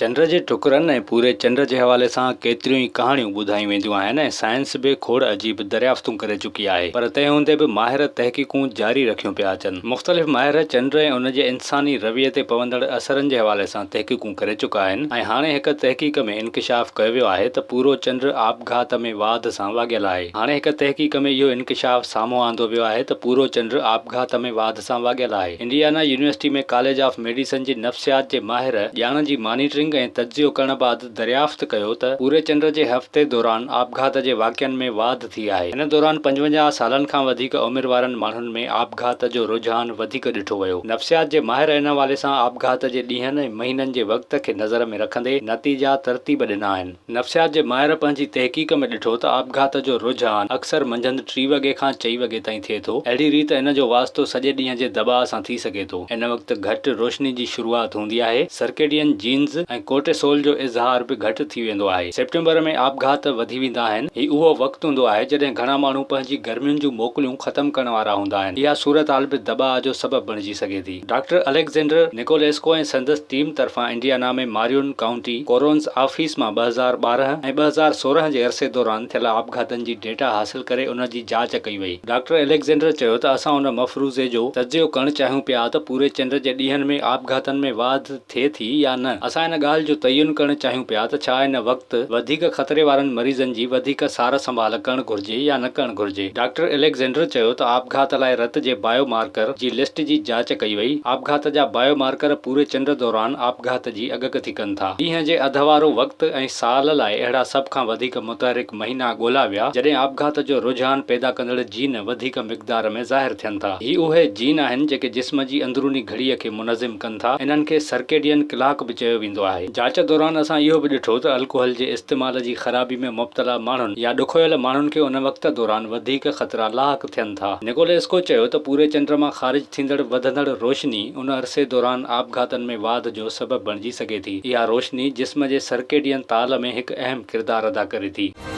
چنڊ جي ٽڪرن ۽ پوري چنڊ جي حوالي سان ڪيتريون ئي ڪهاڻيون ٻڌايون وينديون آهن ۽ سائنس به کوڙ عجيب دريافتون ڪري چڪي آهي پر تنهن هوندي به ماهر تحقيقون جاري رکيون پيا اچن. مختلف ماهر چنڊ ۽ ان جي انساني رويي تي پوندڙ اثرن جي حوالي سان تحقيقون ڪري چڪا آهن ۽ هاڻي هڪ تحقيق ۾ انڪشاف ڪيو ويو آهي ته پورو چنڊ آپگهات ۾ واڌ سان واڳيل آهي. هاڻي هڪ تحقيق ۾ اهو انڪشاف سامهون آندو ويو آهي ته پورو چنڊ آپگهات ۾ واڌ سان واڳيل آهي. Indiana university ۾ college of medicine جي نفسيات جي ماهر ڄاڻ جي مانيٽرنگ ۽ تجزيو ڪرڻ بعد دريافت ڪيو ته پوري چنڊ جي هفتي دوران آپگهات جي واقعن ۾ واڌ ٿي آهي. ان دوران 55 سالن کان وڌيڪ عمر وارن ماڻهن ۾ آپگهات جو رجحان وڌيڪ ڏٺو ويو. نفسيات جي ماهر ان حوالي سان آپگهات جي ڏينهن ۽ مهينن جي وقت کي نظر ۾ رکندي نتيجا ترتيب ڏنا آهن. نفسيات جي ماهر پنهنجي تحقيق ۾ ڏٺو ته آپگهات جو رجحان اڪثر منجهند ٽي وڳي کان چئي وڳي تائين ٿئي ٿو. اهڙي ريت ان جو واسطو سڄي ڏينهن جي دٻاء سان ٿي سگهي ٿو. ان وقت گهٽ روشني جي شروعات هوندي آهي، سرڪيڊين جينز ۽ ڪورٽيسول جو اظهار به گهٽ ٿي ويندو آهي. سيپٽمبر ۾ آپگهات وڌي ويندا آهن. هي اهو وقت هوندو آهي جڏهن گهڻا ماڻهو پنهنجي گرمين جون موڪليون ختم ڪرڻ وارا هوندا آهن. اها صورتحال به دٻاء جو سبب بڻجي سگهي ٿي. ڊاڪٽر اليگزينڊر نڪوليسڪو ۽ سندس ٽيم طرفان انڊيانا ۾ ماريون ڪائونٽي ڪورونز آفيس مان 2012 ۽ 2016 جي عرصي دوران ٿيل آپگهاتن جي ڊيٽا حاصل ڪري ان جي جاچ ڪئي وئي. ڊاڪٽر اليگزينڊر چيو ته اسان ان مفروضي جو تجزيو ڪرڻ چاهيون پيا ته پوري چنڊ جي ڏينهن ۾ آپگهاتن ۾ واڌ ٿئي ٿي يا نه. اسان ان ڳالهه جو تعين ڪرڻ چاهيون پيا ته ڇا ان وقت وڌيڪ خطري وارن مريضن جي وڌيڪ سار سنڀال ڪرڻ گهرجي يا نه ڪرڻ گهرجي. ڊاڪٽر اليگزينڊر چيو ته آپگهات لاء رت جي بايو مارڪر جي لسٽ جي جاچ ڪئي وئي، آپگهات جا بايو مارڪر پوري چنڊ دوران آپگهات جي اڳڪٿي ڪن ٿا. ڏينهن جي اڌ وارو وقت ۽ سال لاء اهڙا سڀ کان وڌيڪ متحرڪ مهينا ڳولا ويا جڏهن آپگهات جو رجحان پيدا ڪندڙ جين وڌيڪ مقدار ۾ ظاهر ٿين ٿا. هي اهي جين آهن جيڪي جسم جي اندروني گهڙيء کي منظم ڪن ٿا. انهن کي سرڪيڊين ڪلاڪ به چيو ويندو آهي. جاچ دوران اسان اهو به ڏٺو ته الڪوحل جي استعمال جي خرابي ۾ مبتلا ماڻهن يا ڏکويل ماڻهن کي ان وقت دوران وڌيڪ خطرا لاحق ٿين ٿا. نڪوليسڪو چيو ته پوري چنڊ مان خارج ٿيندڙ وڌندڙ روشني ان عرصي دوران آپگهاتن ۾ واڌ جو سبب بڻجي سگهي ٿي. اها روشني جسم جي سرڪيڊين تال ۾ هڪ اهم ڪردار ادا ڪري ٿي.